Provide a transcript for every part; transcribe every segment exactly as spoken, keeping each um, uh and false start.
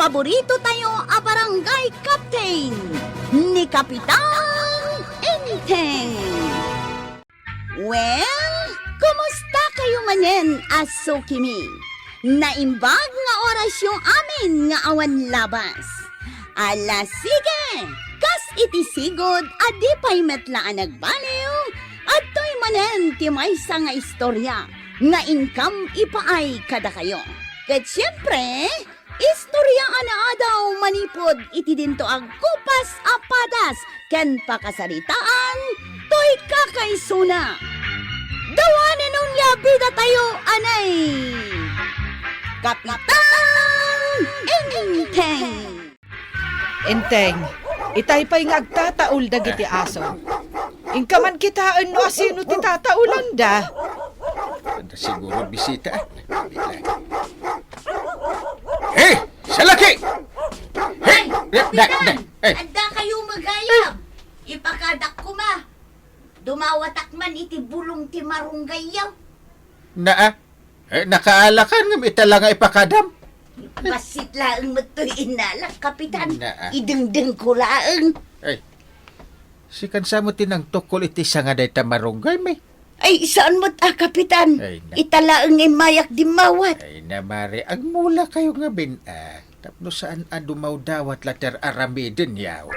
paborito tayo a barangay captain, ni Kapitan Enteng. Well, kumusta kayo manen a sukimi? Naimbag nga orasyo amin nga awan labas. Ala, sige! Kas iti sigud a di pay met la a nagbaliw, adtoy manen ti maysa nga istorya nga inkam ipaay kadakayo. Ket siempre, istorya a naadaw manipud iti dinto a gupas a padas ken pakasaritaan toy kakaisuna. Dawanen onia bidatayo, anay! Kapitan Enteng! Enteng, itay pay nga agtataul dagiti aso. Inka man kitaen no asino ti tataulanda. Adda siguro bisita. Hey! Salaki! Hey! Da, da, da, hey! Adda kayo magayam. Ipakadak koma. Dumawatak man iti bulong ti marunggayyo. Naa, eh, nakaalakan ngem ita la nga ipakadam. Bassit laeng met toy innalak, Kapitan. Naa. Idengdeng ko laeng. Ay, sikan sa met ti nangtukkol iti sanga dayta marunggay, may. Ay, saan met a, Kapitan? Ay, na- Ita laeng nga immayak dimmawat. Ay, na, Mare, agmula kayo ngamin, ah. Tapno saan a dumawdawat la ti ar-aramiden, yaw.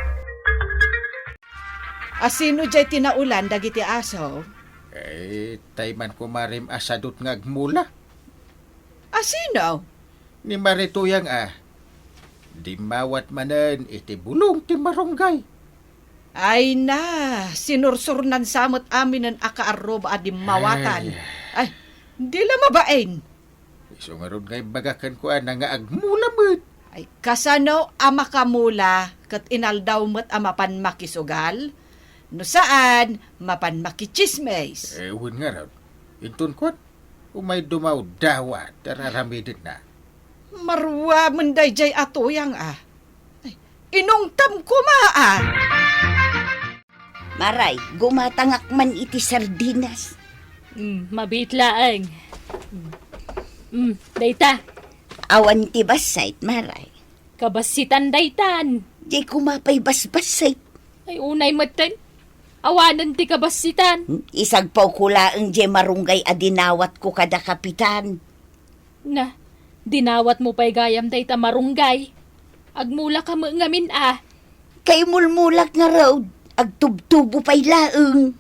Asino jay ti naulan dagiti aso? Eh, tay man kumarim a sadut nga agmula. Asino? Ni Mare Tuyang a. Dimmawat manen iti bulong ti marunggay. Ay na, sinursurnan sa met aminen a kaarruba a dimmawatan. Ay. Ay, di la mabain. Isu ngarud nga imbaga kenkuana nga agmula met. Ay, kasano a makamula ket inaldaw met a mapan makisugal? No saan, mapan makitsismis. Eh, wen ngarud. Inton kuan, umay dumawdawat ti ar-aramidenna. Maruamen dayjay a Tuyang a. Ay, inungtam koma a. Maray, gumatangak man iti sardinas. Mm, mabiit laeng. Mm, dayta. Awan ti bassayt, Maray. Kabassitan daytan. Di kumapay basbassayt. Ay, unay metten. Awanen ti kabassitan. Hmm, isagpawko laeng jay marunggay a dinawatko kada Kapitan. Na, dinawatmo pay gayam dayta marunggay. Agmulaka met ngamin a. Kaimulmulak ngarud, agtubtubo pay laeng.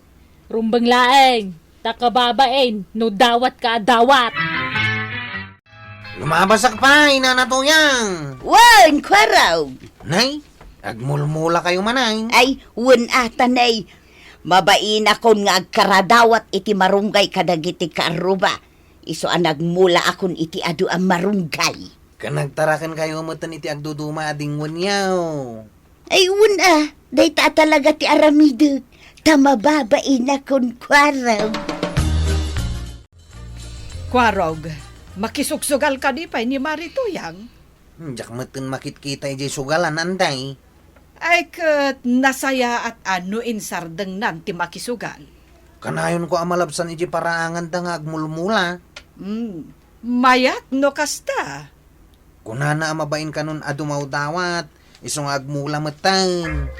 Rumbeng laeng, ta kababain no dawatka a dawat. Lumabasak pay, Nana Tuyang. Wen, kuarog. Nay, agmulmula kayo manay. Ay, wen ata, nay. Mabainakon nga agkaradawat iti marunggay kadagiti kaarruba. Isu a nagmulaakon iti adu a marunggay. Ken nagtaraken kayo metten iti agduduma a dingwen yaw. Ay, wen a, dayta a talaga ti aramidek, ta mababainakon kuarog. Kuarog, makisugsugal kadi pay ni Mari Tuyang? Hmm, diak metten makitkita idiay sugalan, anday. Ay ket nasayaat a no insardengnan ti makisugal. Kanayonko a malabsan idiay paraanganda nga agmulmula. Hmm, mayat no kasta. Kunana a mabain kanon a dumawdawat, isu nga agmula metten.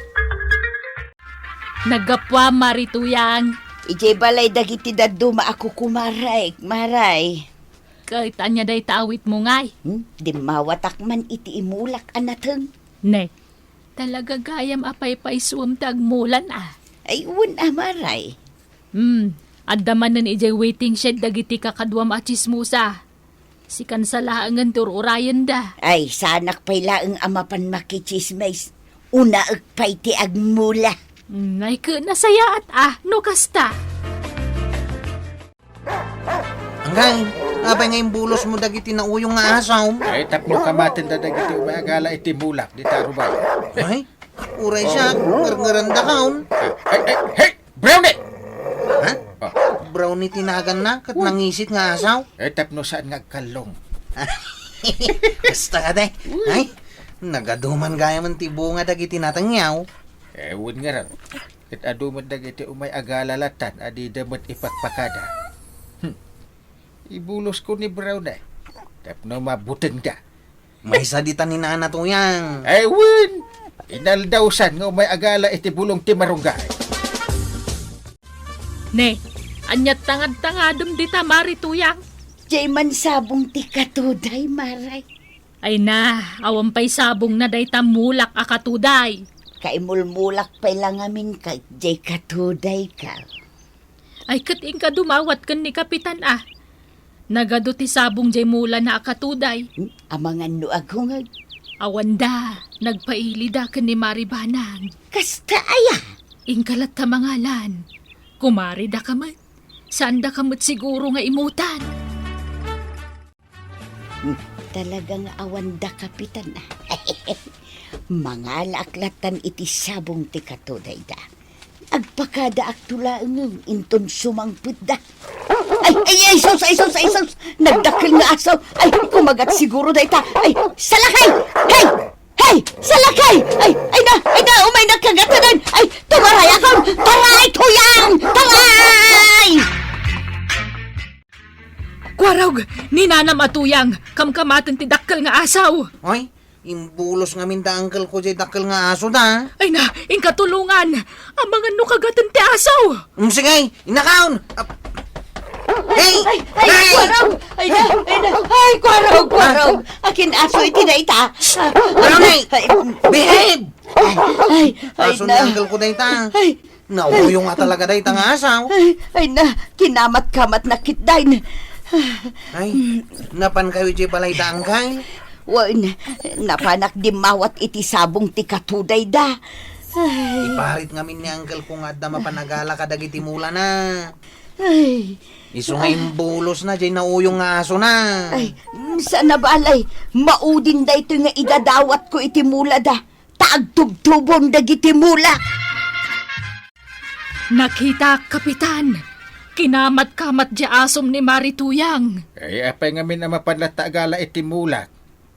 Naggapuam, Mari Tuyang. Idiay balay dagiti dadduma a kukumarek, Maray. Ket ania dayta awitmo ngay? Hmm? Dimmawatak man iti imulak a nateng. Ne, talaga gayam a paypaysuem ti agmulan a. Ay, wen a, Maray. Hmm, adda manen idiay waiting shed dagiti kakaduam a tsismosa. Sikan sa laengen ti ur-urayenda. Ay, saanak pay laeng a mapan makitsismis. Unaek pay ti agmula. Hmm, ay, ket nasayaat a, no kasta. Anggain, apay nga imbulosmo dagiti nauyong nga asom? Ay, tapno kamatenda dagiti umay agala iti mulak, dita rubay. Ay, uray siak, ngerngerendakaon. Ay, ay, hey! Brownie! Ha? Oh. Brownie ti naganna, ket nangisit nga asaw? Eh, tapno saan nga agkallong. Basta ka, te. Uy. Ay, nagaduman gayam ti bunga dagiti natengyaw. Eh, wen ngarud. Ket adu met dagiti umay agalalatan a dida met ipakpakada. Hmm. Ibulosko ni Brownie. Tapno mabutengda. Maysa dita ni Nana Tuyang. Ay, wen! Inaldaw san nga umay agala iti bulong ti marunggay. Ne, ania tangad-tangadem dita, Mari Tuyang? Jay man sabong ti katuday, Mare. Ay na, awan pay sabongna dayta mulak a katuday. Kaimulmulak pay la ngamin ka, jay katuday ka. Ay, ket inka dumawat ken ni Kapitan a. Nagadu ti sabong jay mulana a katuday. Hmm? Amangan no aghungag? Awanda, nagpailida ken ni Mari Banang. Kasta aya? Inka latta mangalan. Kumaridaka met. Saandaka met siguro nga imutan. Hmm, talaga nga awanda, Kapitan a. Mangalaak lattan iti sabong ti katudayda. Agpakadaakto laeng inton sumangpetda. Ay, ay, ay, sus, ay, sus, ay, sus! Nagdakkel nga asaw! Ay, kumagat siguro dayta! Ay, salakay! Hey! Hey! Salakay! Ay, ay na! Ay na! Umay na kagatanan! Ay, tumaray akon! Taray, Tuyang! Taray! Kuarog, ni nanam a Tuyang, kamkamaten ti dakkel nga asaw. Ay, imbulos ngamin da uncle ko jay dakkel nga aso da. Ay na, inka tulongan. Amangan no kagaten ti asaw. Um, sige, inakaon. Ap-, hey! Ay, ay, hey! Kuarog! Ay na, ay na. Ay, kuarog, kuarog. Akin aso iti dayta. Brownie! Ay, Behave! Ay, ay, aso na. Ni uncle ko dayta. Ay, Nauyong nga talaga dayta nga asaw. Ay, ay na, kinamat-kamat na kitdain. Ay, napan kayo jay balay da, Angkay? Wen, napanak dimmawat iti sabong ti katudayda. Ay. Iparit ngamin ni uncle ko nga adda mapanagala kadagiti mulana. Ay. Isu nga imbulos na, jay nauyong nga aso na. Ay, saan na balay? Maudin daytoy nga idadawat ko iti mulada. Ta agtubtubon dagiti mula. Nakitak, Kapitan. Kinamat-kamat di asom ni Mari Tuyang. Ay, apay ngamin a mapan latta agala iti mula?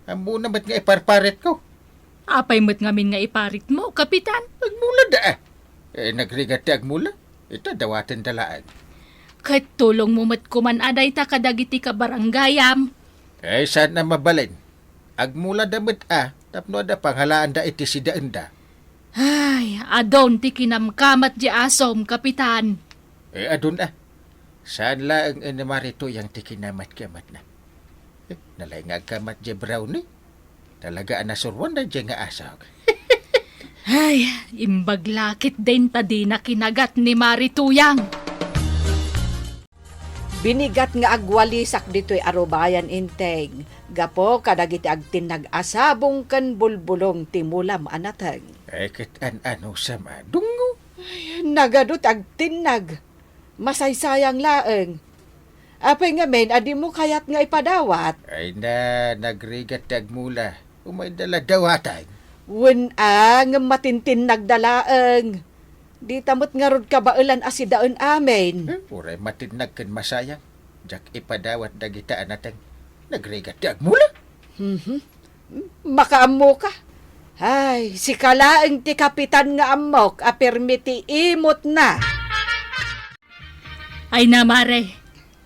Ammona met nga iparparitko. Apay met ngamin nga iparitmo, Kapitan? Agmula da, ah. Eh, nagrigat ti agmula. Ita, dawaten da laeng. Ket tulongmo met koman a dayta kadagiti kabaranggayam. Ay, saan a mabalin? Agmulada met a, tapno adda pangalaanda iti sidaenda. Ay, adun ti kinamkamat di asom, Kapitan. Eh, adun a. Saan laeng ni Mari Tuyang ti kinamat-kamatna. Eh, nalay nga agkamat di brownie. Talaga a nasuruan da di nga asag. Ay, imbag lakit din ta dina kinagat ni Mari Tuyang. Binigat nga agwalisak ditoy a rubayan, Inteng, gapu kadagiti agtinnag a sabong ken bulbulong ti mulam a nateng. Ay, ket an-ano sa madungo? Ay, nagadu ti agtinnag. Masaysayang laeng. Apay ngamin a dimo kayat nga ipadawat? Ay na, nagrigat ti agmula. Umayda la dawatan. Wen a, ngem matintinnagda laeng. Dita met ngarud kabaelan a sidaen amin. Eh, uray matinnag ken masayang. Diak ipadawat dagita a nateng. Nagrigat ti agmula. Mhm. Makaammoka. Ay, sika laeng ti kapitan nga ammok a pirmi ti imotna. Ay na, Mare,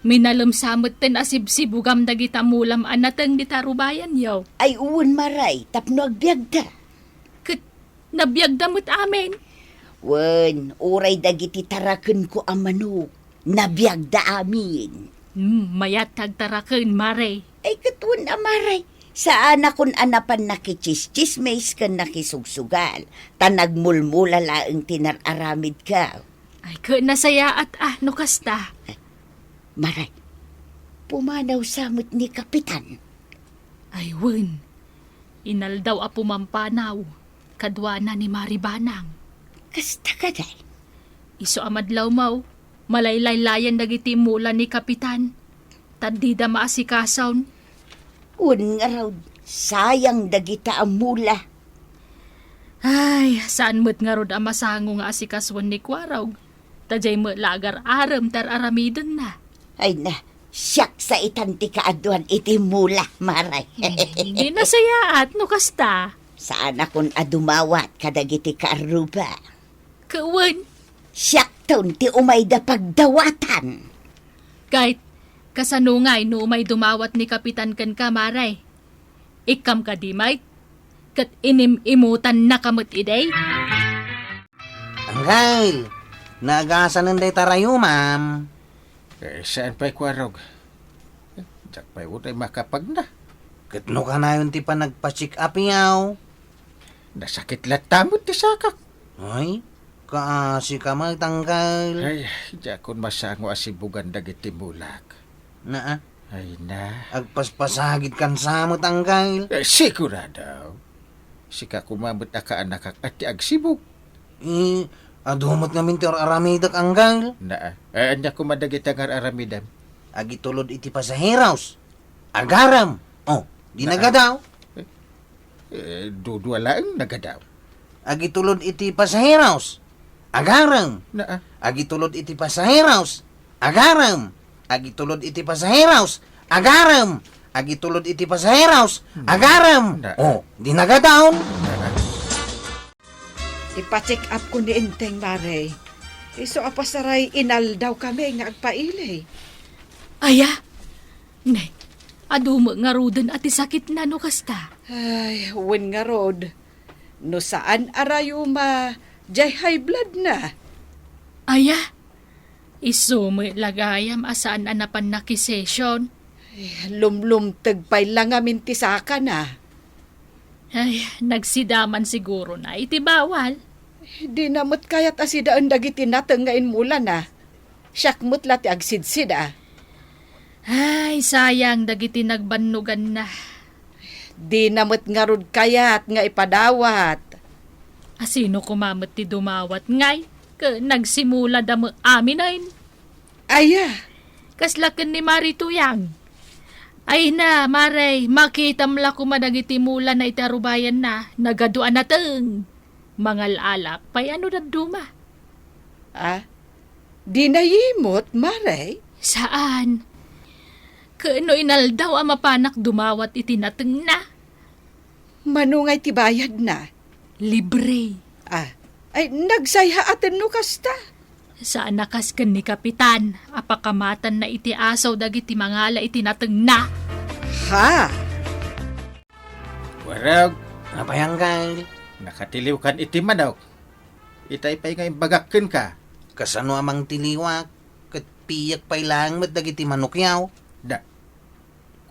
minalem sa metten a sibsibugam dagita mulam a nateng dita rubayanyo. Ay, wen, Mare, tapno agbiagda. Ket nabiagda met amin. Wen, uray dagiti tarakenko a manok, nabiagda amin. Hmm, mayat nga agtaraken, Mare. Ay, ket wen a, Mare, saanakon a napan nakichischismis ken nakisugsugal, ta nagmulmula laeng ti nar-aramidko. Ay, ket nasayaat a no kasta. Mare, pumanaw sa met ni Kapitan. Ay, wen. Inaldaw a pumampanaw, kaduana ni Mari Banang. Kasta kadi? Isu a madlawmaw, malaylaylayan dagiti mula ni Kapitan. Ta dida maasikason. Wen ngarud, sayang dagita a mula. Ay, saan met ngarud a masango nga asikasoen ni Kuarog. Ta diay met la agar-arem ti ar-aramidenna. Ay na, siak sa itan ti kaaduan iti mula, Mare. Hmm, di nasayaat no kasta. Saanakon a dumawat kadagiti kaarruba. Ket wen. Siakton ti umayda pagdawatan. Ket, kasano ngay no umay dumawat ni Kapitan kenka, Mare? Ikkam kadi, Mike? Ket inim-imutannaka met idi? Anggail, naagasanen dayta rayumam. Eh, saan pay kuarog? Eh, diak pay unay makapagna. Ket no kanayon ti panagpa-check up yaw? Nasakit latta met ti sakak. Ay, kaasi ka met, Anggail. Ay, diakon masango a sibugan dagiti mulak. Naa. Ay na. Agpaspasagid kan sa met, Anggail. Eh, sigurado. Sika koma met a kaanakak a ti agsibug. Eh, adu met ngamin ti ar-aramidek, Anggail. Naa. Eh, ania koma dagiti nga ar-aramidem? Agitulod iti pasaheros. Agarem. Oh, di Naa. Nagadaw. Eh, dudua laeng nagadaw. Agitulod iti pasaheros. Agarem. Naa. Agitulod iti pasaheros. Agarem. Agitulod iti pasaheros. Agarem. Agitulod iti pasaheros. Hmm. Agarem. Na- Oh, di nagadaw. Ipa-check up ko ni Enteng, Mare. Isu a pasaray inaldaw kami nga agpaili. Aya? Ne, adu met ngaruden a ti sakitna no kasta? Ay, wen ngarud. No saan a rayuma, jay high blood na. Aya? Isu met la gayam a saan a napan nakisession. Eh, lumlumteg pay la ngamin ti sakana. Ay, nagsidaman siguro na iti bawal. Dina met kayat a sidaen dagiti nateng nga inmulana. Siak met la ti agsidsida. Ay, sayang dagiti nagbannoganna. Dina met ngarud kayat nga ipadawat. Asino koma met ti dumawat ngay? Ket nagsimulada met aminen. Aya? Kasla ken ni Mari Tuyang. Ay na, Mare, makitam la koma dagiti mulana iti arubayanna, nagadu a nateng. Mangal-ala pay a no dadduma. Ah? Dina yimot, Mare? Saan. Ket no inaldaw a mapanak dumawat iti natengna. Mano ngay ti bayadna? Libre. Ah, ay, nagsayaaten no kasta. Saan a kas ken ni Kapitan a pakamatanna iti asaw dagiti mangala iti natengna. Ha? Warag. Apay, Anggail? Nakatiliwkan iti manok. Itay pay nga imbagak kenka. Kasano a mangtiliwak? Ket piyak pay laeng met dagiti manok yaw. Da.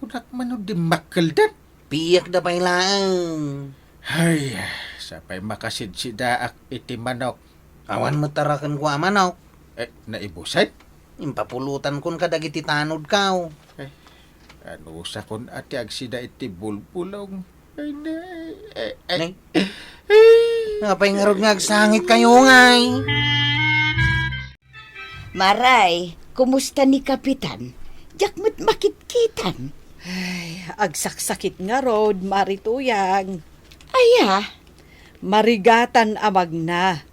Kunak man no dimmakkeldan. Piyakda pay laeng. Hay, sapay makasidsidaak iti manok. Awan met tarakenko a manok. Eh, naibusen? Impapulutanko kadagiti tanodko. Eh, anusakon a ti agsida iti bulbulong. Ay, na, eh, eh, Nay? Eh. Apay ngarud nga agsangitkayo ngay? Maray, kumusta ni Kapitan? Diak met makitkitan. Ay, agsaksakit ngarud, Mari Tuyang. Aya? Marigatan a magna.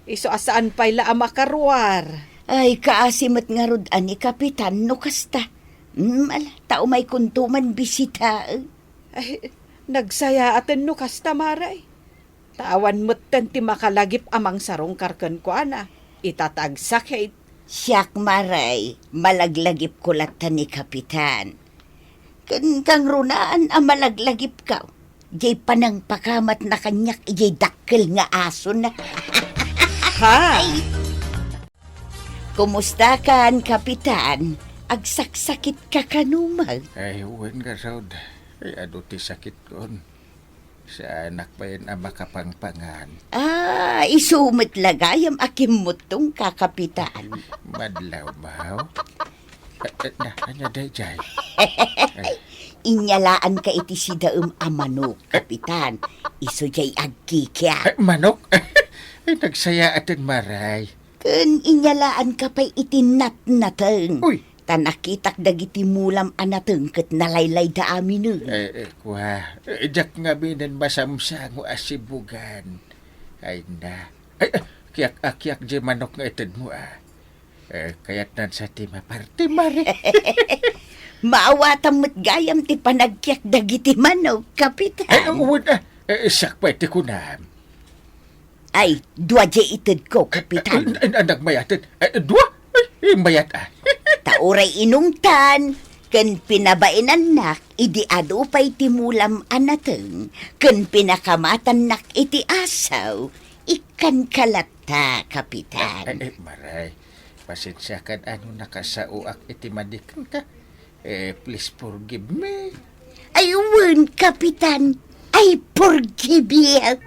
Isu a saan pay la a makaruar. Ay, kaasi met ngarud a ni Kapitan no kasta. Mm, ala, ta umaykonto man bisitaen. Ay, nagsayaaten no kasta, Maray. Ta awan metten ti makalagip a mangsarungkar kenkuana, ita ta agsakit. Siak, Maray, malaglagipko latta ni Kapitan. Ken kangrunaan a malaglagipkaw, jay panangpakamatna kaniak ijay dakkel nga asona. Ha? Ay! Kumustakan, Kapitan? Agsaksakitka kano met? Ay, wen ngarud. Ay, adu ti sakitkon. Saanak pay a makapangpangan. Ah, isu met la gayam a kimmuttongka, Kapitan. Madlaw, Maw. Eh, eh, na, ania dayjay? Ay. Inyalaanka iti sidaem a manok, Kapitan. Isu jay agkikiak. Eh, manok? Ay, nagsayaaten, Maray. Ken inyalaanka pay iti natnateng. Uy! Ta nakitak dagiti mulam a nateng ket nalaylayda aminen. Eh, eh, kua, eh, diak ngaminen masamsango a sibugan. Ay na. Ay, eh, kiak, ah, kiak jay manok nga itedmo, ah. Eh, kayatnan sa ti maparti, Mari. Maawatam met gayam ti panagkiak dagiti manok, Kapitan. Ay, wen, ah, eh, siak pay ti kunam. Ay, dua jay itedko, Kapitan. Ay, ay, ay, nagmayaten. Ay, dua? Ay, mayat, ah. Ta uray inumtan, Ken pinabainannak idi adu pay ti mulam a nateng, ken pinakamatannak iti asaw, ikkanka latta, Kapitan. Eh, eh, Maray, pasensiakan no nakasaoak iti madi kenka. Eh, please forgive me. Ay, wen, Kapitan. I forgive you. Ay!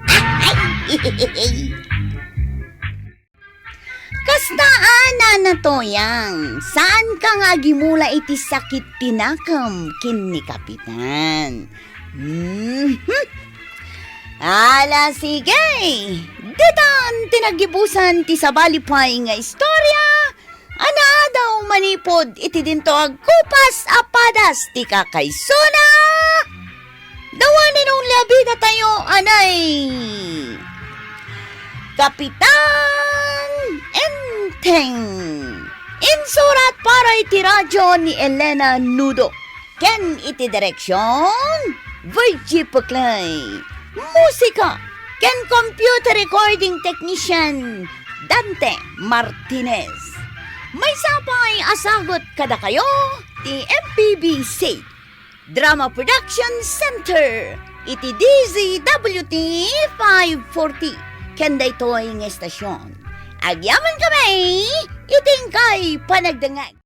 Kasta a, Nana Toyang, saanka nga agimula iti sakit ti nakem ken ni Kapitan. Mhm. Ala, sige. Ditan ti naggibusan ti sabali pay nga istorya a naadaw manipud iti dinto agkupas a padas ti kakaisuna. The one and only a bida tayo, anay, Kapitan Enteng. Insurat para iti radyo ni Elena Nudo. Ken iti direksyon, Virgie Puclay. Musika ken computer recording technician, Dante Martinez. Maysa pay a sagut kadakayo ti M P B C Drama Production Center iti D Z W T five forty ken daytoy nga estasyon. Agyaman kami iti inkay panagdengngeg.